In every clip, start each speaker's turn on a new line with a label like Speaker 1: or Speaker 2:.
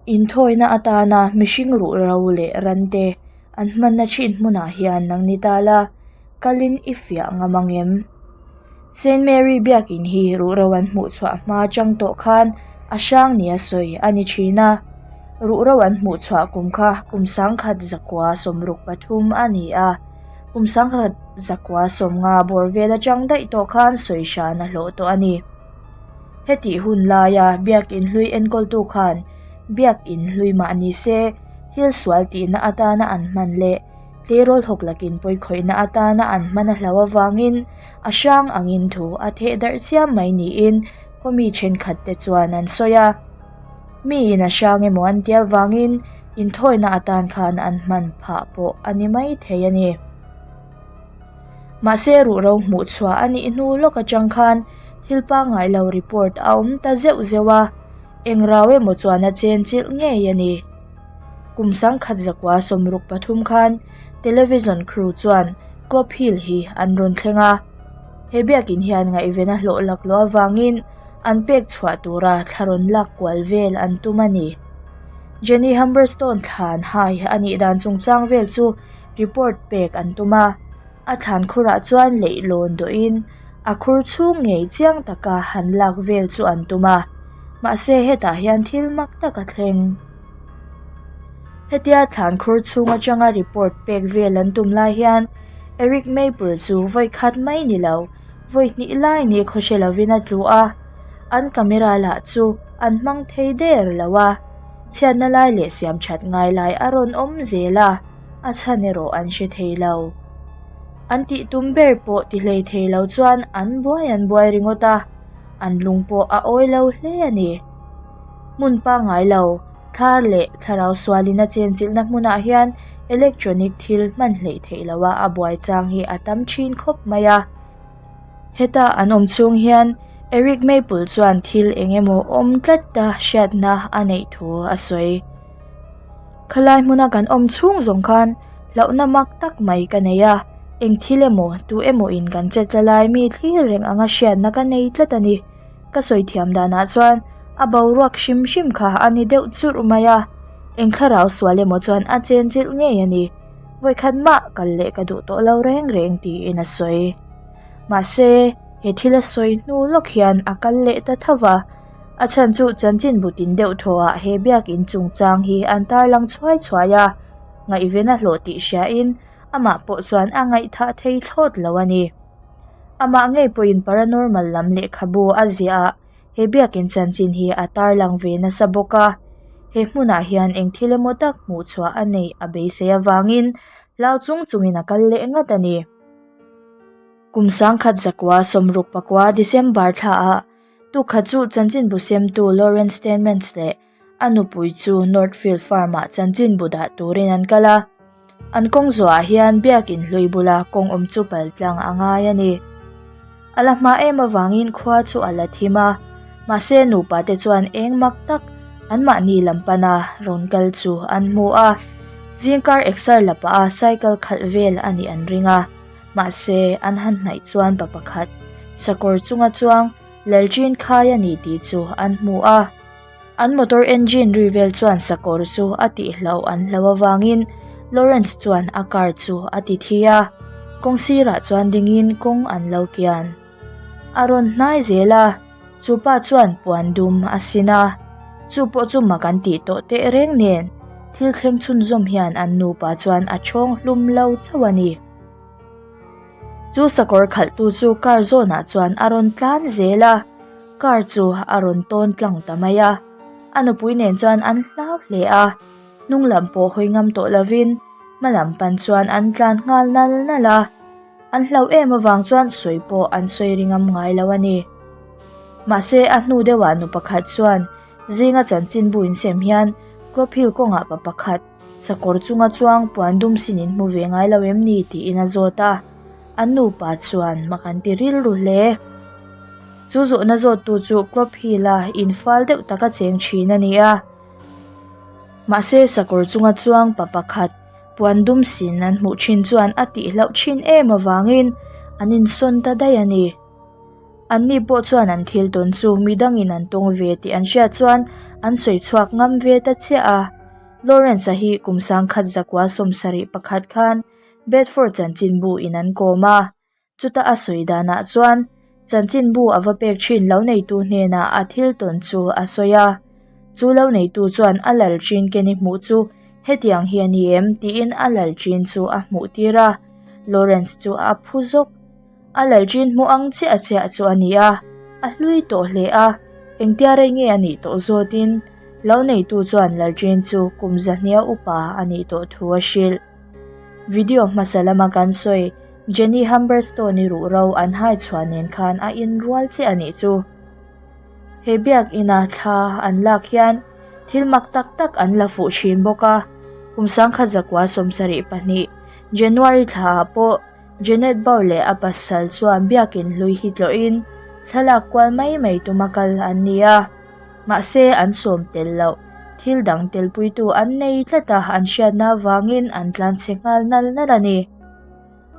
Speaker 1: Inthawina atana mihring ruhro leh rante an hmanna thin hmunah hian nang ni ta la, kalin i fiah ngam ang em? Saint Mary biakin hi ruhro an hmuh chhuah hma chang tawh khan a hrang nia sawi a ni thin a. Ruhro an hmuh chhuah kum kha kum sangkhat zakua 63 a ni a, kum sangkhat zakua 50 bawr vel atang daih tawh khan sawi hran a hlawh tawh a ni. Hetih hun laia biakin hlui enkawltu khan biakin hlui mah ni se thil sual tihna atana an hman leh tleirawl hawk lakin pawikhawihna atana an hman a hlau avangin a hrang angin thu a theh darh chiam mai niin khawmi thenkhat te chuan an sawi a. Miin a hrang emaw an tia vangin inthawina atan khan an hman phah pawh a ni mai thei a ni. Mahse ruhro hmuh chhuah a nih hnu lawk atang khan thil pangngai lo report a awm ta zeuh zeuh a, eng rau emaw chuan a chen chilh ngei a ni. Kum sangkhat zakua 63 khan television crew chuan Club Hill hi an rawn thleng a, he biakin hian ngaihven a hlawh laklawh avangin an pek chhuah tura thla rawn lak kual vel an tum a ni. Jenny Humberstone thlan hai a nih dan chungchang vel chu report pek an tum a, a thlan khurah chuan leihlawn dawhin a khur chhung ngei chiang taka han lak vel chu an tum a, mahse hetah hian thil mak tak a thleng. Hetia thlan khur chhung atanga report pek vel an tum lai hian Eric Maple chu vawi khat mai ni lo, vawi hnih lai ni khaw hre lovin a tlu a, an camera lah chu an hmang thei der lo a, chhiatna lai leh siam that ngai lai a rawn awm zel a. a chhan erawh an hre thei lo. An tih tum ber pawh ti hlei thei lo chuan an buai an buai ringawt a, an lung pawh a awi lo hle a ni. Hmun pangngai lo, thlar leh thlarau sualin a chenchilhna hmunah hian electronic thil hman hleih theih loha a buai chang hi a tam thin khawp mai a. Heta an awm chhung hian Eric Maple chuan thil eng emaw awm tlat ta hriatna a neih thu a sawi. Khalai hmuna kan awm chhung zawng khan hlauhna mak tak mai ka nei a, eng thil emaw tu emaw in kan che tla lai mi thlir reng anga hriatna ka nei tlat a ni. Ka sawi thiam danah chuan a boruak hrim hrim kha a ni deuh churh mai a, eng thlarau sual emaw chuan a chen chilh ngei a ni. Vawikhat mah kal leh ka duh tawh lo reng reng tiin a sawi. Mahse, he thil a sawi hnu lawk hian a kal leh ta tho va. A chhan chu chanchinbu tin deuh thawhah he biakin chungchang hi an tarlang chhuai chhuai a, ngaihven a hlawh tih hriain amah pawh chuan a ngaihthah thei thlawt lo a ni. Amah ngei pawhin paranormal lam lehkhabu a ziah ah he biakin chanchin hi a tarlang ve nasa bawk a, he hmunah hian eng thil emaw tak hmuh chhuah a neih a beisei avangin hlau chung chungin a kal leh ngat a ni. Kum 1969 December thlaah Tukhat chu chanchinbu semtu Lawrence Steinmetz leh a nupui chu Northfield Farm-ah chanchinbu dah turin an kal a. An kawng zuahah hian biakin hlui bula kawng awm chu pal tlang a ngai a ni. A la hma em avangin khua chu a la thim a, mahse nupa te chuan eng mak tak anmahni lam pana rawn kal chu an hmu a. Zingkar exer la pah a cycle khalh vel a nih an ring a. Mahse, an han hnaih chuan pa pakhat, sakawr chunga chuang Lalchin khai a ni tih chu an hmu a. An motor engine ri vel chuan sakawr chu a tihloh an hlo avangin Lawrence chuan a car chu a ti thi a, kawng sirah chuan dingin kawng an lo kian. A rawn hnai zel a, chu pa chuan puan dum a sin a, chu pawh chu mak an tih tawh tehreng nen thil thleng chhunzawm hian an nupa chuan a chhawng hlum lo chauh a ni. Chu sakawr khalhtu chu car zawnah chuan a rawn tlan zel a, car chu a rawn tawn tlang ta mai a. A nupui nen chuan an hlau hle a, hnung lam pawh hawi ngam tawh lovin hma lam pan chuan an tlan nghal nal nal a. An hlauh em avang chuan sawi pawh an sawi ri ngam ngai lo a ni. Mahse a hnu deuhah nu pakhat chuan zinga chanchinbu insem hian Club Hill kawngah pa pakhat, Sakawr chunga chuang puan dum sin in hmu ve ngai lo em ni tiin a zawt a, an nupa chuan mak an ti rilru hle. Chu zawhna zawttu chu Club Hill-a infal deuh taka cheng thin a ni a. Mahse sakawr chunga chuang pa pakhat puan dum sin an hmuh thin chuan a tihhlauh thin em avangin an insawn ta daih a ni. Anni pawh chuan an thil tawn chu midangin an tawng ve tih an hriat chuan an sawi chhuak ngam ve ta chiah a. Lawrence-a hi kum sangkhat zakua 71 khan Bedford chanchinbu in an kawm a. Chuta a sawi danah chuan chanchinbu a va pek thin lo neitu hnenah a thil tawn chu a sawi a. Chu lo neitu chuan a lal chin Kenny hmuh chu hetiang hi a ni em tiin a lal chin chu a hmuh tir a. Lawrence chu a phu zawk. A lal chin hmuh ang chiah chiah chu a ni a, a hlui tawh hle a, engtia rei nge a nih tawh zawtin lo neitu chuan lal chin chu kum zahnia upa a nih tawh thu a hrilh. Video hmasa lama kan sawi Jenny Humberstone-i ruhro an hai chhuah nen khan a inrual chiah a nih chu. He biakina thla an lak hian thil mak tak tak an la fuh thin bawk a, kum 1972 January thlaah pawh Janet Bow leh a pasal chuan biakin hlui hi tlawhin thlalak kual mai mai tuma kal an ni a, mahse an sawm tel loh. Thil dang telpuitu an nei tlat a, an hriatna avangin an tlanchhe nghal nal nal a ni.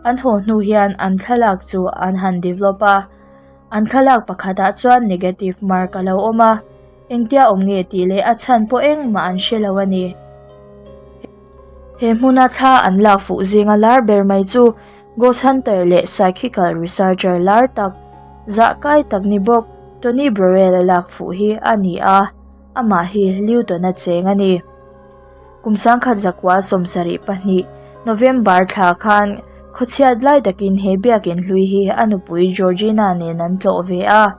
Speaker 1: An haw hnu hian an thlalak chu an han develop a, an thlalak pakhatah chuan negative mark a lo awm a, engtia awm nge tih leh a chhan pawh engmah an hre lo a ni. He hmuna thla an lak fuh zinga lar ber mai chu Ghost Hunter leh Psychical Researcher lar tak, zah kai tak ni bawk Tony Burrell-a lak fuh hi a ni a, amah hi Luton-a cheng a ni. Kum 1972 November thla khan khawchhiat lai takin he biakin hlui hi a nupui Georgina nen an tlawh ve a.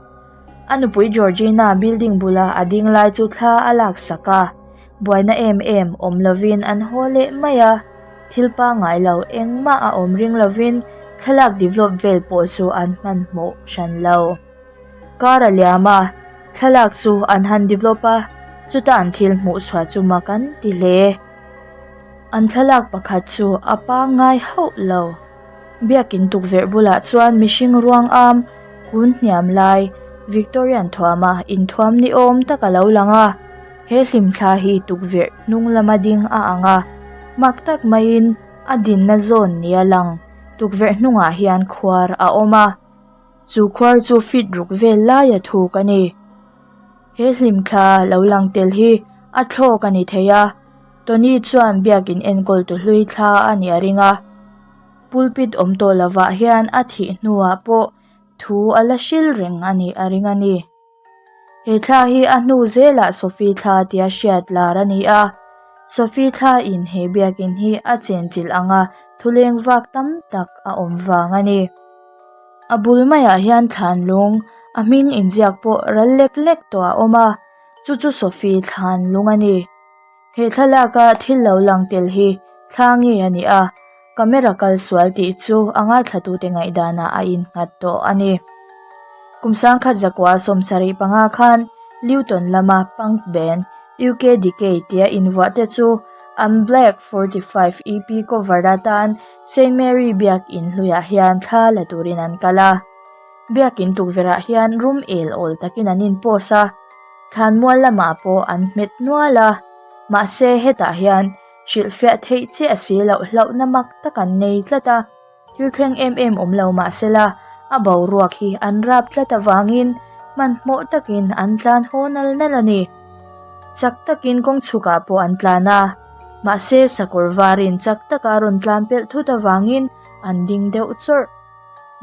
Speaker 1: A nupui Georgina building bula a ding lai chu thla a lak sak a, buaina em em awm lovin an haw leh mai a, thil pangngai lo engmah a awm ring lovin thlalak develop vel pawh chu an hmanhmawh hran lo. Kar a liam a, thlalak chu an han develop a, chuta an thil hmuh chhuah chu mak an ti hle. An thlalak pakhat chu a pangngai hauh lo. Biakin tukverh bulah chuan mihring ruang am kun hniam lai Victorian thuama inthuam ni awm tak a lo lang a, he hlimthla hi tukverh hnung lama ding a ang a, mak tak maiin a dinna zawn ni a lang, tukverh hnungah hian khuar a awm a, chu khuar chu feet ruk vel laia thuk a ni. He hlimthla lo lang tel hi a thlawk a ni thei a. Tony chuan biakin enkawl tu hlui thla a nih a ring a, pulpit awm tawh lovah hian a thih hnuah pawh thu a la hril reng a nih a ring a ni. He thla hi a hnu zelah Sophie thla tia hriat lar a ni a, Sophie thla in he biakin hi a chenchilh anga thuleng vak tam tak a awm vang a ni. A bul maiah hian thlan lung a hming inziak pawh ral lek lek tawh a awm a, chu chu Sophie thlan lung a ni. He thlalaka thil lo lang tel hi thla nge a ni a, camera kal sual tih chu a ngaithlatute ngaihdanah a innghat tawh a ni. Kum 1975 khan Luton lama punk band UK Decay tia invuah te chu an Black 45 EP cover atan Saint Mary biakin hluiah hian thla la turin an kal a. Biakin tukverhah hian rum el awl takin an inpost a. Thlanmual lamah pawh an hmet nual a, mahse hetah hian hrilhfiah theih chiah si loh hlauhna mak tak an nei tlat a, thil thleng em em awm lo mahsela a boruak hi an rap tlat avangin hmanhmawh takin an tlan haw nal nal a ni. Chak takin kawng chhukah pawh an tlan a, mahse sakawr varin chak taka a rawn tlan pelh thut avangin an ding deuh chawrh.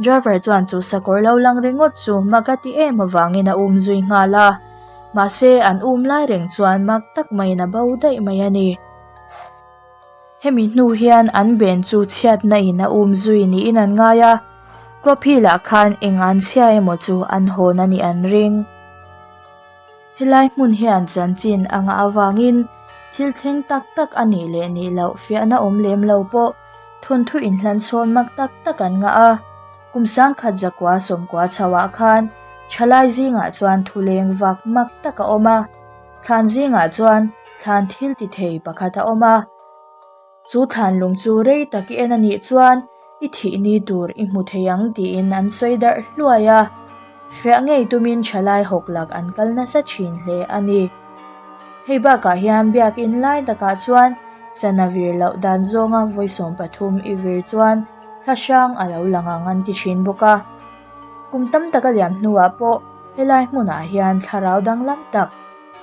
Speaker 1: Driver chuan chu sakawr lo lang ringawt chu mak a ti em avangin a um zui nghal a, mahse an um lai reng chuan mak tak maiin a bo daih mai a ni. Hemi hnu hian an ben chu chhiatna in a um zui niin an ngai a, club hi lah khan eng an chhia emaw chu an hawn a nih an ring. Helai hmun hian chanchin a ngah avangin thil thleng tak tak a nih leh nih loh fiahna awm lem lo pawh thawnthu inhlan sawn mak tak tak an ngah a. Kum 1990 chhoah khan thalai zingah chuan thuleng vak mak tak a awm a, thlan zingah chuan thlan thil ti thei pakhat a awm a. Chu thlan lung chu rei tak i en a nih chuan i thih ni tur i hmu thei ang tiin an sawi darh hluai a. Fiah ngei tumin thalai hawk lak an kal nasa thin hle a ni. Hei bakah hian biakin lai takah chuan sana vir loh dan zawnga vawi 13 i vir chuan thla hrang a lo lang ang an ti thin bawk a. Kum tam tak a liam hnuah pawh helai hmunah hian thlarau danglam tak,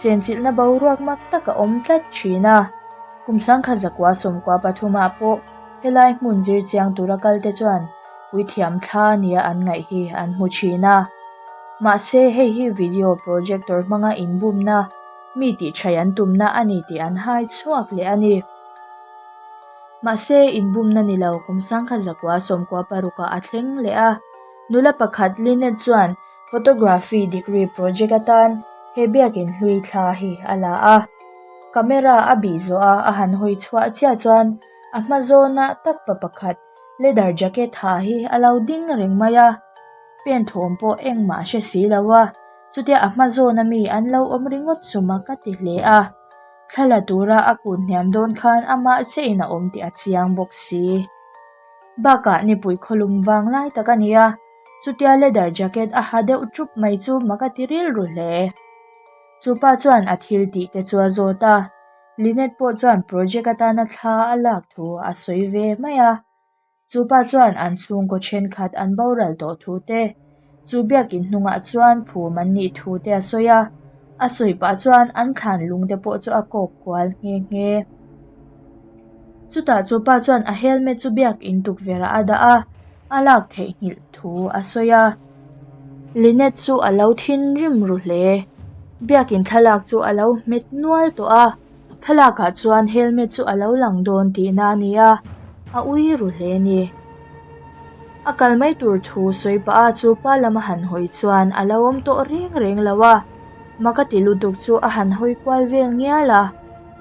Speaker 1: chenchilhna boruak mak tak a awm tlat thin a. Kum sangkhat zakua sawmkua pathumah pawh helai hmun zir chiang tura kalte chuan puithiam thla nia an ngaih hi an hmu thin a. Mahse hei hi video projector hmanga inbumna, mi tihchhaih an tumna a ni tih an hai chhuak leh a ni. Mahse inbumna ni lo kum sangkhat zakua sawmkua parukah a thleng leh a. Nula pakhat Lynette chuan photography degree project atan he biakin hlui thla hi a la a. Camera a bih zawh a a han hawi chhuah chiah chuan a hma zawnah tak pa pakhat leather jacket ha hi a lo ding reng mai a. Pen thawm pawh engmah a hre si lo a, chutia a hma zawna mi an lo awm ringawt chu mak a ti hle a. Thla la tura a kun hniam dawn khan amah chiahin a awm tih a chiang bawk si. Bakah nipui khawlum vang lai tak a ni a, chutia leather jacket a ha deuh ṭup mai chu mak a ti rilru hle. Chu pa chuan a thil tih te chu a zawt a, Lynette pawh chuan project atana thla a lak thu a sawi ve mai a. Chu pa chuan an chhungkaw thenkhat an boral tawh thu te, chu biakin hnungah chuan phum an nih thu te a sawi a, a sawi pah chuan an thlan lung te pawh chu a kawk kual nghe nghe. Chutah chu pa chuan a helmet chu biakin tukverh ah a dah a, a lak theihnghilh thu a sawi a. Lynette chu a lo thinrim ru hle. Biakin thlalak chu a lo hmet nual tawh a. Thlalakah chuan helmet chu a lo lang dawn tihna a ni a, a ui ru hle a ni. A kal mai tur thu sawi pah a chu pa lama han hawi chuan a lo awm tawh reng reng lo a, mak a ti lutuk chu a han hawi kual vel ngial a,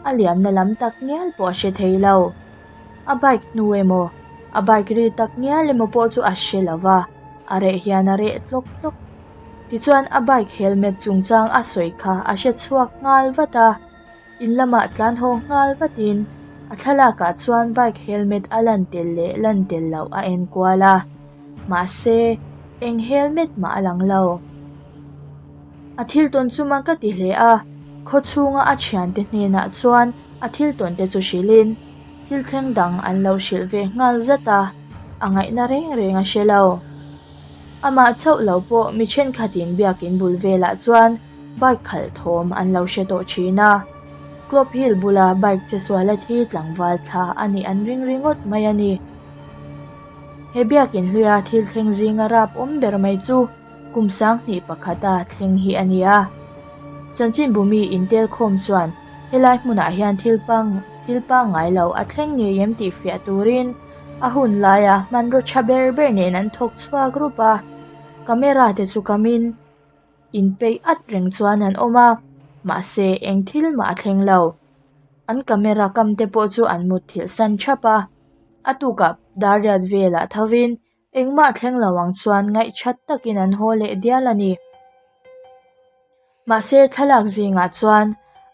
Speaker 1: a liamna lam tak ngial pawh a hre thei lo. A bike hnu emaw, a bike ri tak ngial emaw pawh chu a hre lo va, a reh hian a reh tlawk tlawk. Tichuan a bike helmet chungchang a sawi kha a hre chhuak nghal vat a, in lamah tlan haw nghal vatin a thlalakah chuan bike helmet a lan tel leh lan tel loh a en kual a, mahse eng helmet mah a lang lo. A thil tawn chu mak ka ti hle a, khaw chhunga a thiante hnenah chuan a thil tawn te chu hrilhin thil thleng dang an lo hrilh ve nghal zat a, a ngaihna reng reng a hre lo. Amah chauh lo pawh mi thenkhatin biakin bul velah chuan bike khalh thawm an lo hre tawh thin a. Club Hill bula bike che suala thi tlangval thla a nih an ring ringawt mai a ni. He biakin hluia thil thleng zinga rap awm ber mai chu kum sanghnih pakhata thleng hi a ni a. Chanchinbu mi intel khawm chuan helai hmunah hian thil pang thil pangngai lo a thleng ngei em tih fiah turin A hun laia hmanraw tha ber ber nen an thawk chhuak rup a, camera te chu kamin inpeih at reng chuan an awm a, mahse eng thil mah a thleng lo. An camera kam te pawh chu an mutthilh san thap a, a tukah dar riat velah thovin engmah thleng lo ang chuan ngaihthat takin an haw leh dial a ni. Mahse thlalak zingah chuan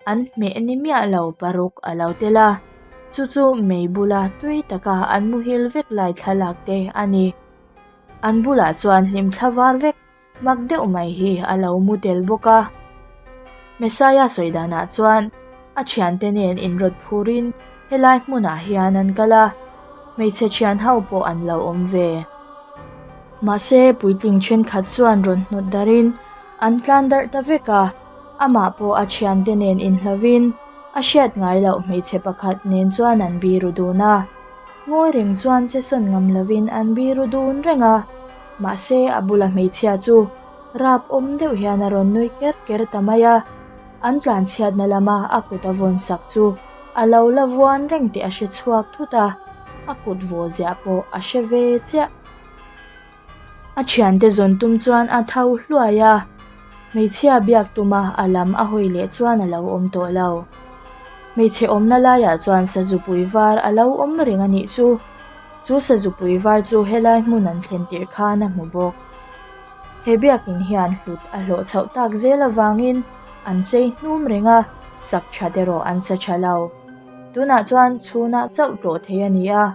Speaker 1: an hmeh ni miah lo paruk a lo tel a, chu chu mei bula tui taka an muhil vek lai thlalak te a ni. An bulah chuan hlim thla var vek mak deuh mai hi a lo mu tel bawk a. Messiah sawi danah chuan a thiante nen inrawt phurin helai hmunah hian an kal a, hmeichhe thian ho pawh an lo awm ve. Mahse puitling thenkhat chuan rawn hnawt darin An tlan darh ta vek a, amah pawh a thiante nen inhlovin a hriat ngai loh hmeichhe pakhat nen chuan an biru dun a. Ngawi reng chuan che sawn ngam lovin an biru dun reng a, mahse a bula hmeichhia chu rap awm deuh hian a rawn nui ker ker ta mai a, an tlanchhiatna lama a kut a vawn sak chu a lo la vuan reng tih a hre chhuak thut a, a kut vaw ziah pawh a hre ve chiah. A thiante zawn tum chuan a tho hluai a, hmeichhia biak tuma a lam a hawi leh chuan a lo awm tawh lo. Hmeichhe awmna laiah chuan sazupui var a lo awm reng a nih chu. Chu sazupui var chu helai hmun an thlen tirh khan a hmu bawk. He biakin hian hlut a hlawh chhoh tak zel avangin an chei hnum reng a, sak that erawh an sa tha lo. Tunah chuan chhunah chauh tlawh thei a ni a.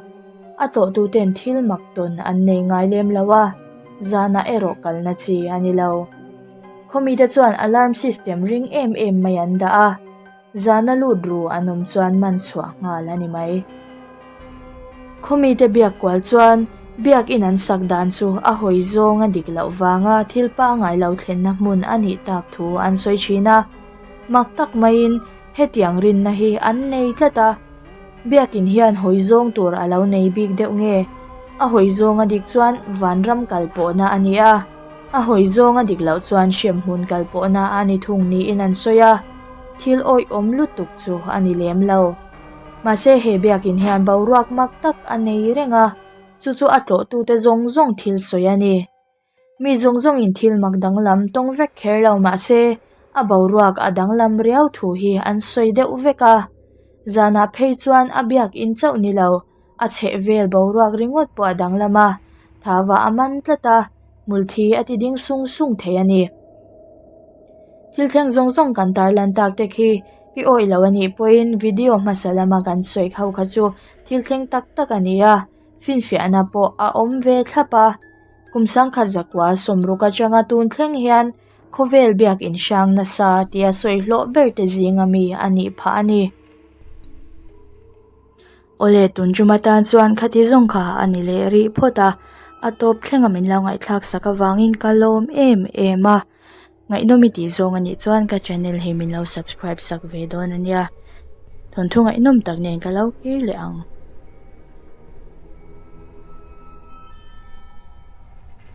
Speaker 1: A tlawhtuten thil mak tawn an nei ngai lem lo a, zanah erawh kalna chi a ni lo. Khawmite chuan alarm system ring em em mai an dah a, zana lut ru an awm chuan man chhuah nghal a ni mai. Khawmite biak kual chuan Biakinn an sak dan chu a hawi zawnga dik loh vanga thil pangngai lo thlenna hmun a nih tak thu an sawi thin a. Mak tak maiin hetiang rinna hi an nei tlat a. Biakinn hian hawi zawng tur a lo nei bik deuh nge? A hawi zawnga dik chuan vanram kal pawhna a ni a, a hawi zawnga dik loh chuan hremhmun kal pawhna a ni thung niin an sawi a, thil awihawm lutuk chu a ni lem lo. Mahse he biakinn hian boruak mak tak a nei reng a, chu chu a tlawhtute zawng zawng thil sawi a ni. Mi zawng zawngin thil mak danglam tawng vek kher lo mahse a boruak a danglam riau thu hi an sawi deuh vek a. Zanah phei chuan a biakin chauh ni lo, a chheh vel boruak ringawt pawh a danglam a, thava a man tlat a, hmulthi a ti ding sung sung thei a ni. Thil thleng zawng zawng kan tarlan tak te khi i awih lo a nih pawhin video hmasa lama kan sawi ho kha chu thil thleng tak tak a ni a, finfiahna pawh a awm ve thlap a. Kum sangkhat zakua sawmruk atanga tun thleng hian khawvel biak inhrang nasa tia sawi hlawh ber te zinga mi a nih phah a ni. Awle tun tum atan chuan khati zawng kha a ni leh rih phawt a, a tawp thlenga min lo ngaihthlak sak avangin ka lawm em em a. Ngaihnawm i tih zawng a nih chuan ka channel hi min lo subscribe sak ve dawn a nia. Thawnthu ngaihnawm tak nen ka lo kir leh ang.